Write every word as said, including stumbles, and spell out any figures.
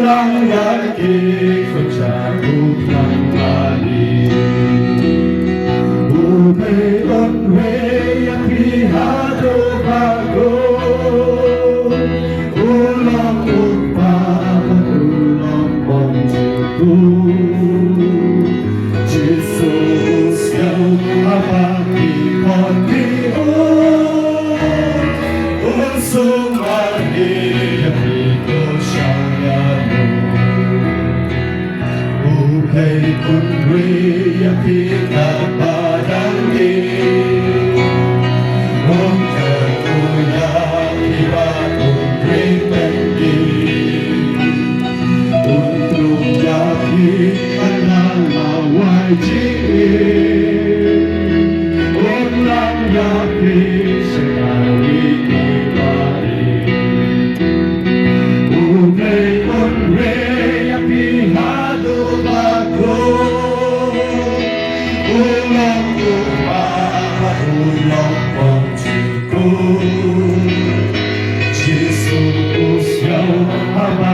Ang ïa ki khun sha u Kpa Mari. U Blei un wei ïa phi haduh ba kut. U long u kpa bad u long bym jukut. Jisu u sngew haba phi khot ïa u. Un sumar ïa phi ko shang ïa u. U Blei un wei ïa phi katba dang dei. Un kyrkhu ïa phi bad un wei tang dei. Un kyrkhu ïa phi katba la wai jingim. Un lam ïa phi sha ka ri ki barit. U Blei un wei ïa phi haduh ba kut. U long u kpa, u long u jukut. Jisu u sngew haba